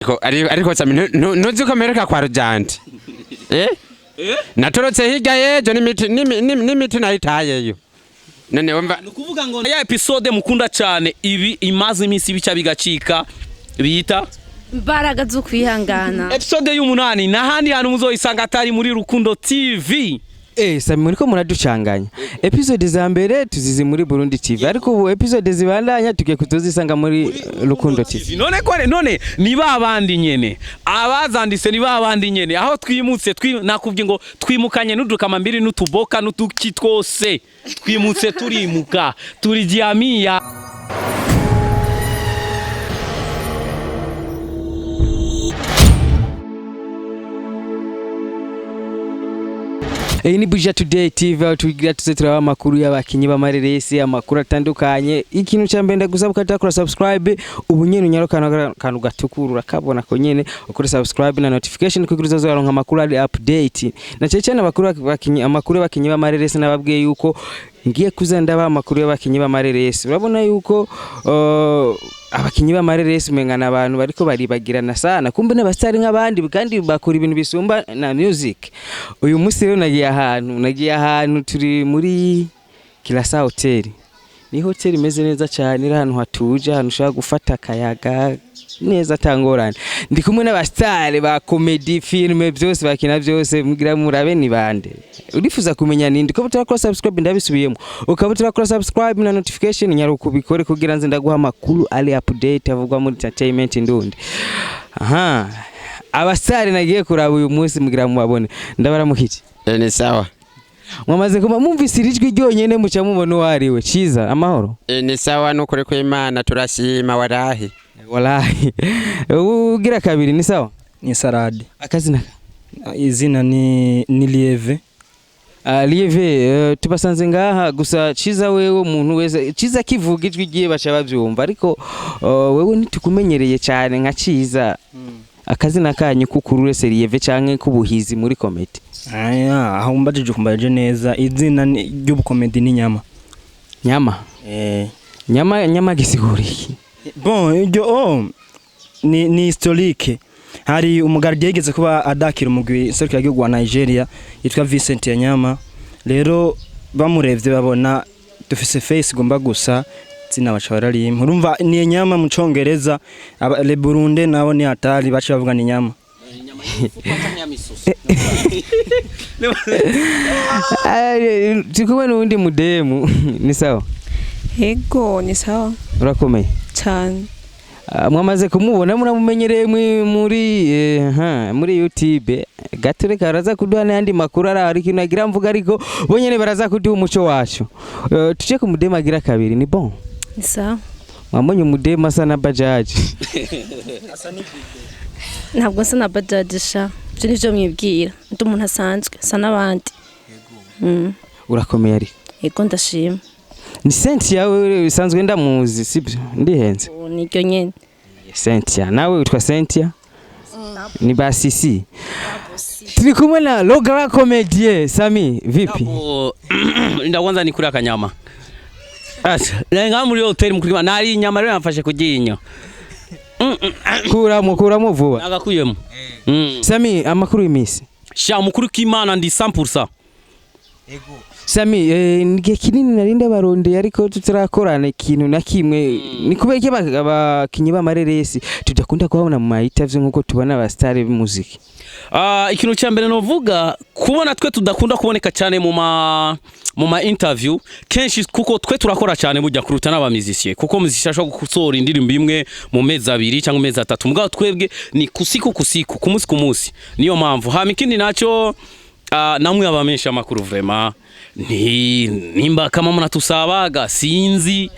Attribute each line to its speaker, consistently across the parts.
Speaker 1: Ariko Sami, ntuzi ko mperuka kwa Rujante, eh? Natorotse hirya y'ejo n'imiti nayitayeyo, none wumva.
Speaker 2: Ni ukuvuga ngo ya episode mukunda cyane, ibi imaze iminsi bica bigacika, bita
Speaker 3: Imbaraga zo kwihangana.
Speaker 2: Episode y'umunani, n'ahandi hantu muzoyisanga atari muri Rukundo TV.
Speaker 4: Sami, muriko muraducanganya. Episode za mbere tuzizi muri Burundi TV, ariko ubu episode zibandanya tugiye kutuzisanga muri Rukundo TV.
Speaker 2: None ko none ni ba bandi nyene abazanditse, ni ba bandi nyene aho twimutse nakubwiye ngo twimukanye n'udukama mbiri n'utuboka n'utuki twose, twimutse, turimuka, turi jamiya.
Speaker 4: Iyi ni Buja Today TV, aho tugira tuze turaba amakuru y'abakinyi b'amareresi, amakuru atandukanye. Ikintu cya mbere ndagusaba ko utakora subscribe ubu nyene, unyarukana akantu gatukura urakabona ko nyene ukora subscribe na notification kugira uzazoronka amakuru ari update. Na cyane cyane amakuru y'abakinyi, amakuru y'abakinyi b'amareresi. Nababwiye yuko ngiye kuza ndabaha amakuru y'abakinyi b'amareresi. Urabona yuko abakinyi b'amareresi umenga ni abantu bariko baribagirana sana, kumbe n'abasitari nk'abandi kandi bakora ibintu bisumba na music. Uyu munsi rero nagiye ahantu turi muri Kirasa Hotel. Ni hotel imeze neza cyane, iri ahantu hatuje, ahantu ushobora gufata akayaga neza atangorane. Ndi kumwe n'abasitari ba comedy, film, byose bakina byose. Mugira murabe ni bande. Urifuza kumenya ninde? Ukaba utarakora subscribe, ndabisubiyemo, ukaba utarakora subscribe na notification, nyaruka ubikore kugira nze ndaguha amakuru ari update avugwa muri entertainment ndundi. Aha abasitari nagiye kuraba uyu munsi mugira mubabone. Ndabaramukije.
Speaker 1: Ni sawa.
Speaker 4: Mwamaze kuba mwumvise iri jwi ryonyene muca mubona uwo ari we. Ciza, amahoro?
Speaker 1: Ni sawa, nukuri kw'Imana turashima, warahi.
Speaker 4: Wallahi ugira kabiri ni sawa.
Speaker 5: Ni salade.
Speaker 4: Akazina?
Speaker 5: Izina ni Lieve.
Speaker 4: Lieve, tubasanze ngaha gusa. Ciza, wewe umuntu wese Ciza kivuga ijwi ryiwe baca bavyumva, ariko wewe ntitukumenyereye cyane nka Ciza. Akazina kanyu kukurure Lieve canke kubuhizi muri comedy?
Speaker 5: Aya, aho umbajije ukumbaje neza, izina ry'ubukomedi ni Nyama.
Speaker 4: Nyama?
Speaker 5: Eh.
Speaker 4: Nyama, nyama gisigura iki?
Speaker 5: Bon, iryo ni historique. Hari umugardier yigeze kuba adakira umugwi serukiragihugu wa Nigeria yitwa Vincent Nyama. Rero bamurevye babona dufise face igomba gusa, zina baca bararimpa. Urumva ni nyama mu congereza, le Burundi nabo ni hatari, baca bavuga ni nyama.
Speaker 4: Turi kumwe n'uwundi mudemu. Ni sawa?
Speaker 6: Ego, ni sawa.
Speaker 4: Urakomeye?
Speaker 6: Cyane.
Speaker 4: Mwamaze kumubona, muramumenyereye muri muri YouTube. Gato reka baraza kuduha n'ayandi makuru ari aho, ariko nagira mvuga, ariko bonyene baraza kuduha umuco wacu. Tuje ku mudemu agira kabiri. Ni bon?
Speaker 3: Ni sawa.
Speaker 4: Mwambonye umudemu asa na bajaji.
Speaker 3: Ntabwo nsa na bajaji sha, ibyo nibyo mwibwira. Ndi umuntu asanzwe, nsa n'abandi.
Speaker 4: Urakomeye ariko?
Speaker 3: Yego, ndashima.
Speaker 4: Ni Cynthia wewe bisanzwe ndamuzi, sibyo? Ndihenze?
Speaker 3: Ubu niryo nyene.
Speaker 4: Cynthia, nawe witwa Cynthia, ni basisi. Turi kumwe na le grand comédien Sami, vipi?
Speaker 2: Nda kwanza nikuri akanyama. Asa, nga muri hotel mukuri nari inyama, rero yamfashe kuginya.
Speaker 4: Kuramo, kuramo vuba.
Speaker 2: Nagakuyemo.
Speaker 4: Sami, amakuru y'imisi?
Speaker 2: Sha, mukuru k'Imana ndi 100%.
Speaker 4: Sami, igihe kinini nari ndabarondeye ariko tutarakorana ikintu na kimwe. Ni kubera iki abakinyi b'amareresi tudakunda kubabona mu ma interview nkuko tubona abasitari b'umuziki?
Speaker 2: Ikintu cya mbere novuga, kubona twe tudakunda kuboneka cyane mu ma interview kenshi, kuko twe turakora cyane burya kuruta n'abamizisiye, kuko muziki ashobora gusohora indirimbo imwe mu mezi 2 cyangwa mezi 3, mugabo twebwe ni kusiku kusiku, ku munsi ku munsi, niyo mpamvu. Hama ikindi nacyo, namwe abamenyesha amakuru vraiment ni nimba kama munatusabaga, sinzi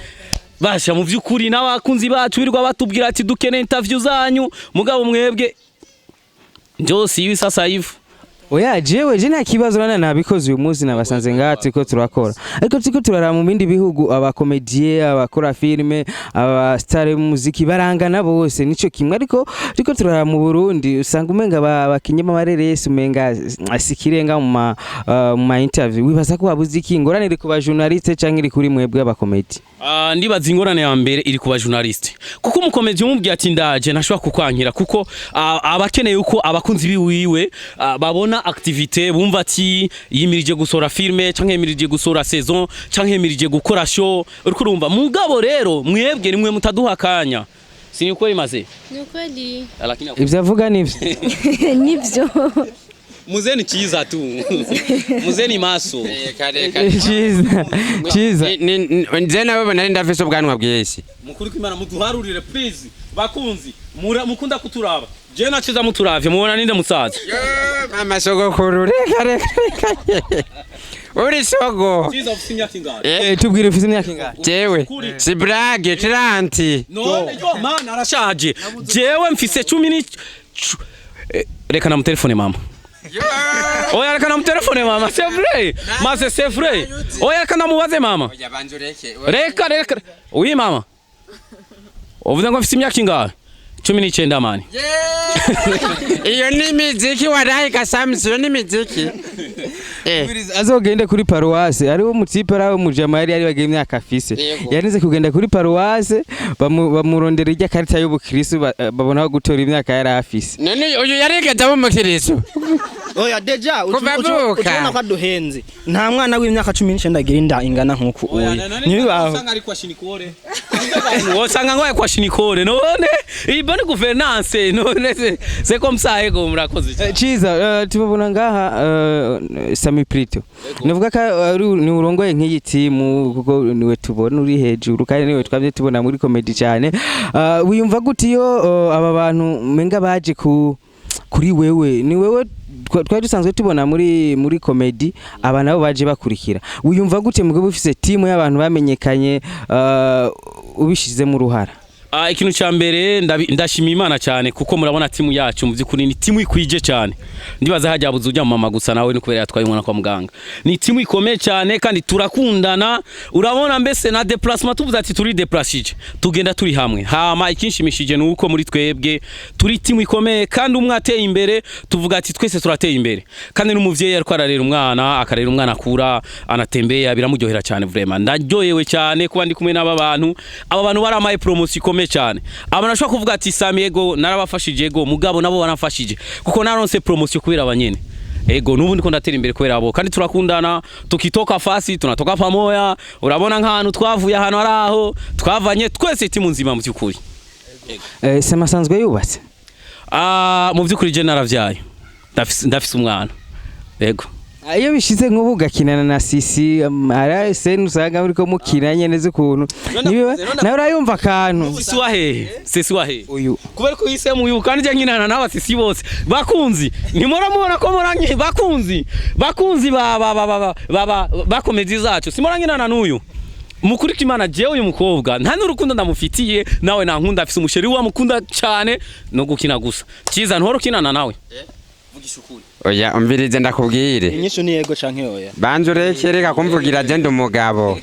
Speaker 2: basha mu by'ukuri, n'abakunzi bacu birirwa batubwira ati dukeneye interview zanyu, mugabo mwebwe njo siwi sasa hivi.
Speaker 4: Oya, jewe je nta kibazo, nana nabikoze uyu munsi nabasanze ngaha turiko turakora, ariko turiko turaraba mu bindi bihugu, aba comédien, abakora filime, aba star b'umuziki barangana bose, nico kimwe. Ariko turiko turaraba mu Burundi, usanga umenga abakinyi b'amareresi umenga sikirenga mu ma interview. Wibaza ko wabuze iki? Ingorane iri ku ba journaliste canke iri kuri mwebwe aba comédien?
Speaker 2: Ah, ndibaza ingorane ya mbere iri ku ba journaliste, kuko umu comédien umubwiye ati ndaje, ntashobora kukwankira, kuko aba akeneye uko abakunzi biwiwe babona activité, bumva ati yimirije gusohora filme, canke yimirije gusohora saison, canke yimirije gukora show, uriko urumva. Mugabo rero mwebwe nimwe mutaduha akanya, si ni ukweli maze?
Speaker 3: Ni ukweli.
Speaker 2: Lakini
Speaker 4: Ivyo avuga nivyo.
Speaker 3: Nivyo.
Speaker 2: Muzeni chiza tu, muzeni maso.
Speaker 4: Ciza, ciza.
Speaker 1: Nje nabo nari ndafise ubwanwa bwinshi.
Speaker 2: Mukuri kw'Imana, muduharurire please, bakunzi mukunda kuturaba, je na Ciza, muturavye mubona ninde musaza?
Speaker 1: Mama, sogokuru, reka reka reka, uri sogo.
Speaker 2: Ciza, ufise imyaka ingahe?
Speaker 4: Tubwire, ufise imyaka ingahe?
Speaker 1: Jewe si blague, 30.
Speaker 2: None yo mana, arashaje. Jewe mfise cumi ni reka namutelefone mama. Oya, reka namutelefone mama, c'est vrai maze, c'est vrai. Oya, reka namubaze mama. Reka reka. Oui mama, uvuze ngo mfise imyaka ingahe? 19 mani.
Speaker 1: Iyo ni imiziki, warayi kasamisi, iyo ni imiziki.
Speaker 4: Azogende kuri paruwase, hariho umu type, ari umujama yari bagiye imyaka afise.
Speaker 1: Yego.
Speaker 4: Yanize kugenda kuri paruwase, bamurondera irya karita y'ubukristo, babona aho gutora imyaka yari afise.
Speaker 1: None uyu yarigeze aba umukiristo?
Speaker 5: Oya, déjà
Speaker 1: Kuva avuka.
Speaker 5: Ucubona ko aduhenze, nta mwana w'imyaka 19 agira inda ingana nk'uku uyu, ntibibaho.
Speaker 2: Usanga ari kwa shinikore, usanga ngo kwa shinikore. None iyi bonne gouvernance, none c'est comme ça. Ego, murakoze cyane.
Speaker 4: Ciza, tubabona ngaha, Sami Prito, navuga ko ni urongoye nk'iyi timu, kuko niwe tubona uri hejuru kandi niwe twamye tubona muri comedy cyane. Wiyumva gute iyo aba bantu menga baje kuri wewe? Ni wewe twari dusanzwe tubona muri comedy, aba nabo baje bakurikira. Wiyumva gute mugabo ufise timu y'abantu bamenyekanye, ubishizemo uruhara?
Speaker 2: Ah, ikintu cya mbere ndashima Imana cyane, kuko murabona timu yacu mu by'ukuri ni timu ikwije cyane. Ndibaza hajya buze ujya mu mama gusa, nawe ni kubera yatwaye umwana kwa muganga. Ni timu ikomeye cyane kandi turakundana. Urabona mbese na déplacement, tuvuze ati turi déplacije, tugenda turi hamwe. Hama ikinshimishije ni uko muri twebwe turi timu ikomeye, kandi umwe ateye imbere tuvuga ati twese turateye imbere. Kandi n'umuvyeyi ariko ararera umwana, akarera umwana akura anatembea, biramuryohera cyane. Vraiment ndaryohewe cyane kuba ndi kumwe n'aba bantu. Aba bantu baramaye promotion ikomeye cyane. Abantu bashobora kuvuga ati Sami, ego narabafashije, ego, mugabo nabo baramfashije, kuko naronse promotion kubera abanyene. Ego, nubu ndiko ndatera imbere kubera abo, kandi turakundana, tukitoka fasi tunatoka pamoya. Urabona nk'ahantu twavuye, ahantu ari aho twavanye twese, timu nzima mu by'ukuri.
Speaker 4: Sema, asanzwe yubatse?
Speaker 2: Ah, mu by'ukuri je naravyaye, ndafise umwana, ego.
Speaker 4: Ah, iyo bishize nk'ubu ugakinana na Sisi, hari scène usanga uriko mukina nyene z'ukuntu niba nawe urayumva akantu.
Speaker 2: Sisi wa hehe? Sisi wa hehe?
Speaker 4: Uyu.
Speaker 2: Kubera ko yisemu uyu, kandi je nkinana n'aba sisi bose. Bakunzi ntimora mubona ko moranyi, bakunzi ba ba comédie zacu, simora nkinana n'uyu. Mukuri kimana, jewe uyu mukobwa nta n'urukundo ndamufitiye, nawe nankunda, afise umu chéri wamukunda cyane, no gukina gusa. Cyiza, ntihora ukinana nawe? Vugisha ukuri.
Speaker 1: Oya, umvirize ndakubwire.
Speaker 5: Inyishu ni yego canke oya.
Speaker 1: Banza ureke, reka kumvugira, je ndi umugabo.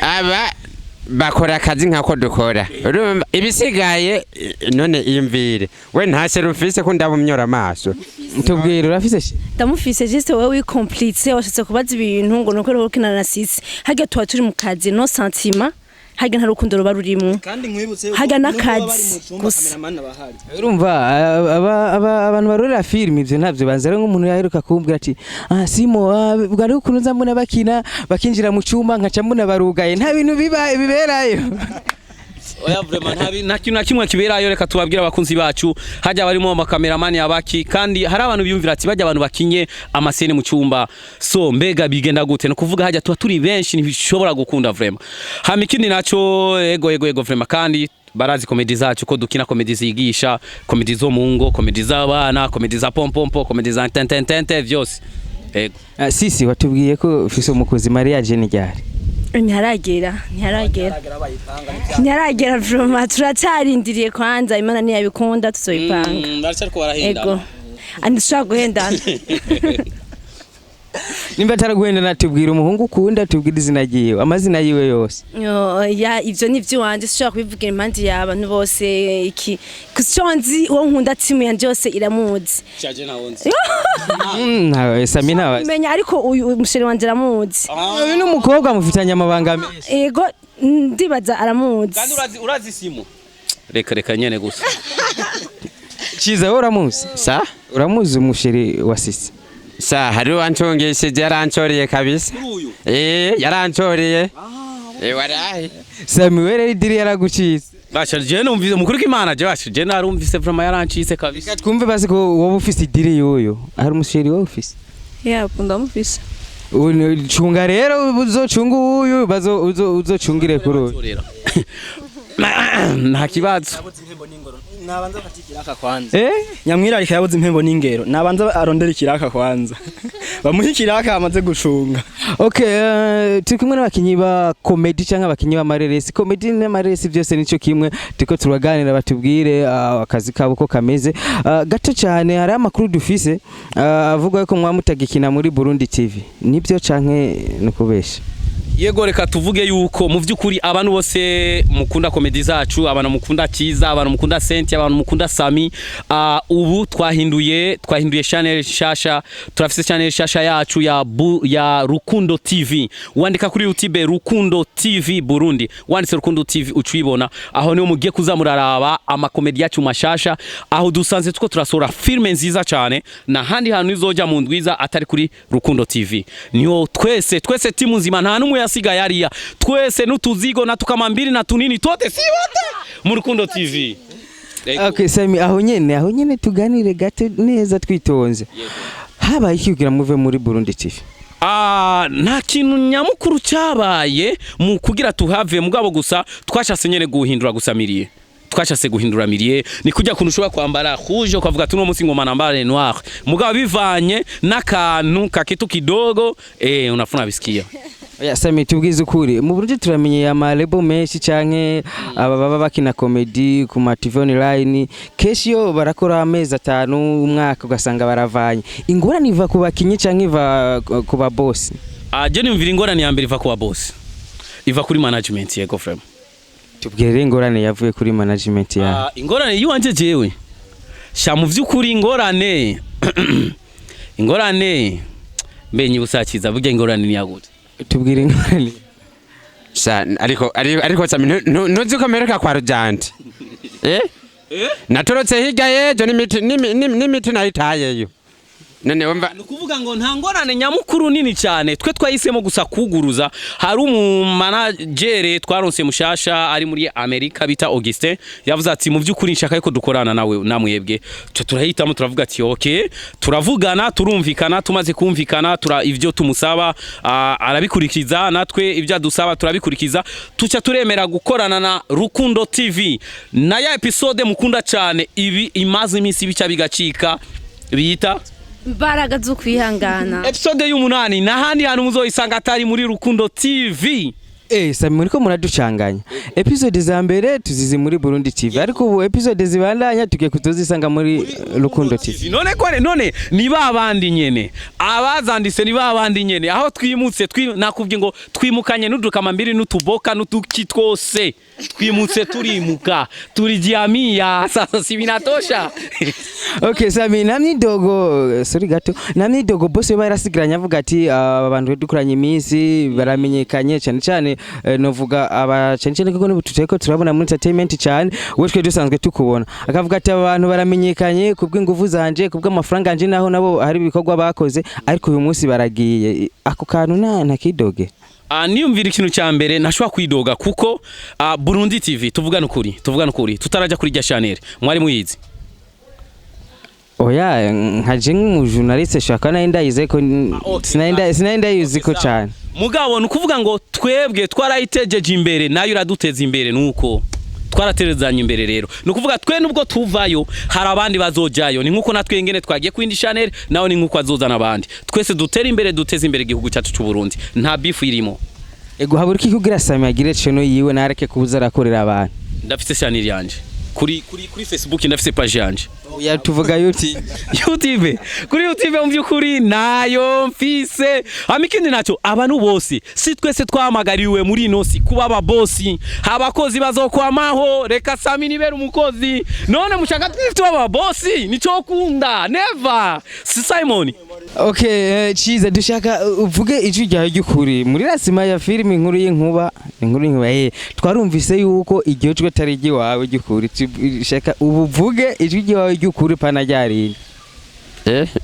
Speaker 1: Aba bakora akazi nkako dukora, urumva ibisigaye, none iyumvire we, nta chéri ufise ko ndabumyora amaso?
Speaker 4: Tubwire, urafise chéri?
Speaker 3: Ndamufise, juste wowe wicomplice, washatse kubaza ibintu ngo nuko rero ukinana na Sisi. Harya tuba turi mu kazi, no sentiment, harya nta rukundo ruba rurimwo.
Speaker 5: Kandi nkwibutse
Speaker 3: Harya n'akazi gusa.
Speaker 5: Cameraman abahari.
Speaker 4: Urumva abantu barorera filime ivyo ntabyo banza. Rero nk'umuntu yaheruka kumbwira ati ah Simo, bwari ukuntu nza mbona bakina, bakinjira mu cyumba nkaca mbona barugaye, nta bintu biba biberayo.
Speaker 2: Oya, vraiment nta kintu na kimwe kiberayo. Reka tubabwire abakunzi bacu, hajya barimo amakameramani abaki, kandi hari abantu biyumvira ati bajya abantu bakinye ama scène mu cyumba, so mbega bigenda gute? No kuvuga hajya tuba turi benshi, ntibishobora gukunda vraiment. Hama ikindi naco, ego ego ego, vraiment, kandi barazi comédie zacu ko dukina comédie zigisha, comédie zo mu ngo, comédie z'abana, comédie za pompompo, comédie za tententente, vyose, ego.
Speaker 4: Ah, Sisi, watubwiye ko ufise umukozi, mariage ni ryari?
Speaker 3: Ntiharagera, ntiharagera, ntiharagera vraiment, turacarindiriye. Kwanza Imana ntiyabikunda tuzoyipanga.
Speaker 2: Baracyariko barahenda.
Speaker 3: Ego. Andishobora guhendana.
Speaker 4: Nimba ataraguhenda, tubwira umuhungu ukunda, tubwira izina ryiwe, amazina yiwe yose.
Speaker 3: Yo, ya, ivyo ni ivy'iwanje, sinshobora kubivugira impande y'abantu bose iki, kuko ico nzi, uwo nkunda, timu yanje yose iramuzi.
Speaker 2: Shaje nawonzi.
Speaker 4: Ntawe Sami, ntawe.
Speaker 3: Menya, ariko uyu mu chéri wanje aramuzi.
Speaker 4: Uyu ni umukobwa mufitanye amabanga menshi.
Speaker 3: Ego, ndibaza aramuzi.
Speaker 2: Kandi urazi simu, reka reka nyene gusa.
Speaker 4: Ciza, wowe uramuzi?
Speaker 1: Sa?
Speaker 4: Uramuzi umu chéri wa Sisi?
Speaker 1: Sa, hari uwancungishije, yarancoreye kabisa.
Speaker 2: Uyu?
Speaker 1: Eh, yarancoreye. Eh, warahi.
Speaker 4: Sami, we rero idiri yaragucitse.
Speaker 2: Basha, je numvise mukuru k'Imana, je basha, je narumvise vraiment yarancitse kabisa.
Speaker 4: Reka twumve basi ko wowe ufise idiri y'uyu, hari umu chéri wowe ufise?
Speaker 6: Yapo, ndamufise.
Speaker 4: Cunga rero, uzocunga uyu, bazo uzocungire kuri uyu.
Speaker 2: Nta kibazo.
Speaker 5: Nabanza afate ikiraka kwanza.
Speaker 4: Eh.
Speaker 5: Nyamwirarika yabuze impembo n'ingero, nabanza arondera ikiraka kwanza, bamuhe ikiraka amaze gucunga.
Speaker 4: Okay, turi kumwe n'abakinyi ba comedy canke abakinyi b'amareresi. Comedy n'amareresi byose nico kimwe. Turiko turaganira, batubwire akazi kabo ko kameze. Gato cyane, hari amakuru dufise avuga ko mwamutagikina muri Burundi TV. Nibyo canke nukubesha?
Speaker 2: Yego, reka tuvuge yuko mu by'ukuri abantu bose mukunda comedy zacu, abantu mukunda Kiza, abantu mukunda Senti, abantu mukunda Sami, ubu twahinduye channel shasha. Turafise channel shasha yacu ya Rukundo TV. Wandika kuri YouTube Rukundo TV Burundi, wanditse Rukundo TV ucibona. Aho niho mugiye kuza muraraba ama comedy yacu mashasha. Aho dusanze tuko turasohora filme nziza cyane, na handi hantu izoja mu ndwiza atari kuri Rukundo TV. Niho twese twese, timu nzima, nta numwe yasigaye hariya, twese n'utuzigo na tukamambiri na tunini tote, si wote mu Rukundo TV. Ego.
Speaker 4: Okay, Sami, aho nyene tuganire gato neza twitonze. Habaye iki kugira muve muri Burundi TV?
Speaker 2: Ah, nta kintu nyamukuru cyabaye mu kugira tuhave, mugabo gusa twashatse nyene guhindura gusa milieu. Twashatse guhindura milieu, ni kujya kuntu ushobora kwambara rouge ukavuga ati uno munsi ngoma nambare noir, mugabo bivanye n'akantu kakitu kidogo, unafuna bisikia.
Speaker 4: Oya Sami, tubwize ukuri, mu Burundi turamenyeye amarebo menshi canke aba baba bakina comedy ku ma TV online, kenshi iyo barakora amezi 5, umwaka, ugasanga baravanye. Ingorane iva ku bakinyi canke iva ku ba boss?
Speaker 2: Ah, je nimvira ingorane ya mbere iva ku ba boss, iva kuri management, yego frère.
Speaker 4: Tubwire rero ingorane yavuye kuri management yawe.
Speaker 2: Ah, ingorane yiwanje jewe sha, mu vy'ukuri ingorane mbe nyibusakiza burya ingorane ni yagute?
Speaker 4: Tubwire ingorane.
Speaker 1: Sha, ariko Sami, ntuzi ko mperuka kwa Rujante? Eh, natorotse hirya y'ejo n'imiti nayitayeyo. None wumva?
Speaker 2: Ni ukuvuga ngo nta ngorane nyamukuru nini cyane, twe twahisemo gusa kuguruza. Hari umumanagere twaronse mushasha ari muri Amerika bita Augustin, yavuze ati mu by'ukuri nshaka yuko dukorana nawe namwebwe. Twe turahitamo, turavuga ati okay, turavugana, turumvikana. Tumaze kumvikana, tura ivyo tumusaba arabikurikiza, natwe ibyo adusaba turabikurikiza, tuca turemera gukorana na Rukundo TV na ya episode mukunda cyane ibi imaze iminsi bica bigacika biyita
Speaker 3: Imbaraga zo kwihangana.
Speaker 2: Episode y'umunani, n'ahandi hantu muzoyisanga atari muri Rukundo TV.
Speaker 4: Eh, Sami, muriko muraducanganya. Episode za mbere tuzizi muri Burundi TV, ariko ubu episode zibandanya tugiye kutozisanga muri Rukundo TV.
Speaker 2: None kone none ni ba bandi nyene abazanditse, ni ba bandi nyene. Aho twimutse nakubwiye ngo twimukanye n'udukama mbiri n'utuboka n'utuki twose, twimutse, turimuka, tulijiamia sasa, si vinatosha?
Speaker 4: Okay, Sami, nta myidogo, sorry gato, nta myidogo bose barasigaranye avuga ati aba bantu dukoranye iminsi baramenyekanye cyane cyane, novuga aba cyane cyane kuko n'ubu tuteko turabona muri entertainment cyane, we twe dusanzwe tukubona, akavuga ati aba bantu baramenyekanye kubw'inguvu zanje, kubw'amafaranga anje, naho nabo hari ibikorwa bakoze, ariko uyu munsi baragiye. Ako kantu nta kidoge?
Speaker 2: Ah, niyumvira ikintu cya mbere ntashobora kwidoga kuko Burundi TV, tuvugane ukuri, tutarajya kuri rya channel mwari muyizi?
Speaker 4: Oya, nkaje nk'umujournaliste shaka nari ndayize ko sinari ndayizi ko cyane.
Speaker 2: Mugabo ni ukuvuga ngo twebwe twarayitejeje imbere, nayo iraduteza imbere, nuko twaraterezanye imbere. Rero ni ukuvuga twe nubwo tuvayo hari abandi bazojayo, ni nkuko natwe ingene twagiye ku yindi channel, nawe ni nkuko azozana abandi, twese dutera imbere, duteze imbere igihugu cyacu cy'u Burundi, nta beef irimo.
Speaker 4: Ego, habura iki kugira Sami agire channel yiwe, nareke kuza arakorera abantu?
Speaker 2: Ndafite channel yanje. Kuri Facebook ndafise page yanje.
Speaker 4: Oya, tuvuga YouTube.
Speaker 2: YouTube, kuri YouTube mu by'ukuri nayo mfise. Hama ikindi nacyo, abantu bose, si twese twahamagariwe muri ino si kuba ababosi. Abakozi bazokwamaho. Reka Sami nibera umukozi. None mushaka twese tuba ababosi? Nico kunda never si Simon.
Speaker 4: Okay, Ciza, dushaka uvuge ijwi ryawe ry'ukuri muri rasima ya filime Inkuru y'Inkuba. Inkuru y'Inkuba, twarumvise yuko iryo jwi atari iry'iwawe ry'ukuri. Dushaka ubu uvuge ijwi ryawe ry'ukuri, pana ryarindi.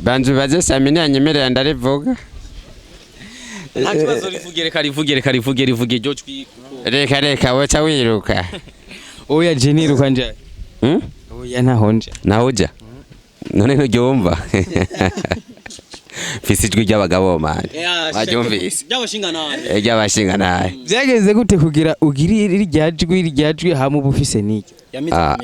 Speaker 1: Banza ubaze Sami, niyanyemerera ndarivuga.
Speaker 2: Nta kibazo, rivuge, reka rivuge, reka rivuge, rivuge iryo jwi.
Speaker 1: Reka, reka, woca wiruka.
Speaker 4: Oya, je niruka nje?
Speaker 1: Hmm?
Speaker 4: Oya, ntaho nje.
Speaker 1: Naho uja none nturyumva? Mfise ijwi ry'abagabo, mani, waryumvise?
Speaker 2: Ry'abashinga nane.
Speaker 1: Ry'abashinga naye.
Speaker 4: Byagenze gute kugira ugire rirya jwi hamwe uba ufise n'iryo?
Speaker 1: Ah.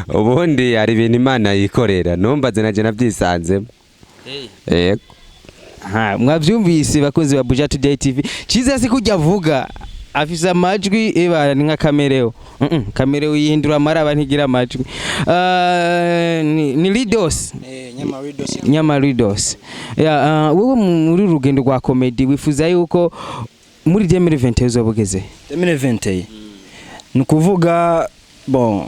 Speaker 1: Ubundi hari ibintu Imana yikorera, numbaze naje nabyisanzemo, yego.
Speaker 4: Ha, mwavyumvise bakunzi ba Buja Today TV, Ciza si kujya avuga afise amajwi ebara ni nka kamereo. Kamereo yihindura amaraba, ntigira amajwi. Ni Lidos. Nyama Lidos ya. Wewe muri rugendo rwa comedy wifuza yuko muri 2020 uzoba ugeze?
Speaker 5: 2020 ni ukuvuga, bon,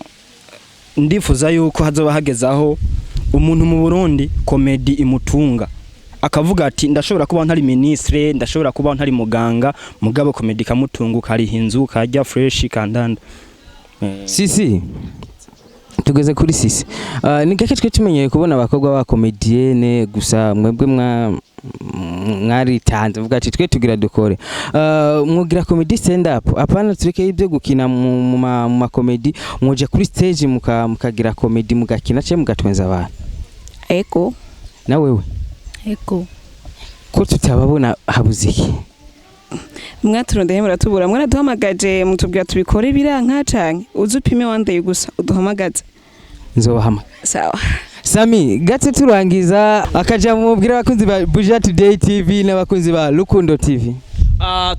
Speaker 5: ndifuza yuko hazoba hageze aho umuntu mu Burundi comedy imutunga, akavuga ati: "Ndashobora kuba ntari ministre, ndashobora kuba ntari muganga, mugabo comedy ikamutunga, ukariha inzu, ukajya fresh kandanda."
Speaker 4: Sisi, tugeze kuri Sisi. Ni gake twe tumenyereye kubona abakobwa ba comédienne, gusa mwebwe mwaritanze muvuga ati: "Twe tugira dukore." Mugira comedy stand up, apana tureke ibyo gukina mu ma comedy, muje kuri stage mukagira comedy, mugakina cyangwa mugatwenza abantu?
Speaker 6: Ego.
Speaker 4: Na wewe?
Speaker 3: Ego.
Speaker 4: Ko tutababona, habuze iki?
Speaker 6: Mwaturondeye muratubura, mwaraduhamagaje mutubwira tubikore biranka, canke uze upime wandeye gusa uduhamagaze.
Speaker 4: Nzobahama.
Speaker 6: Sawa.
Speaker 4: Sami, gatse turangiza, akaja mubwira abakunzi ba Buja Today TV n'abakunzi ba Rukundo TV.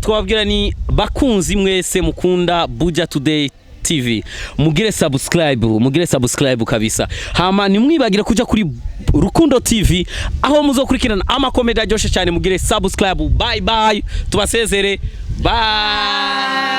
Speaker 2: Twabwira ni bakunzi mwese mukunda Buja Today TV, mugire subscribe, mugire subscribe kabisa. Hama nimwibagire kuja kuri Rukundo TV aho muzokurikirana amakomedi aryoshe cyane. Mugire subscribe. Bye bye, tubasezere, bye.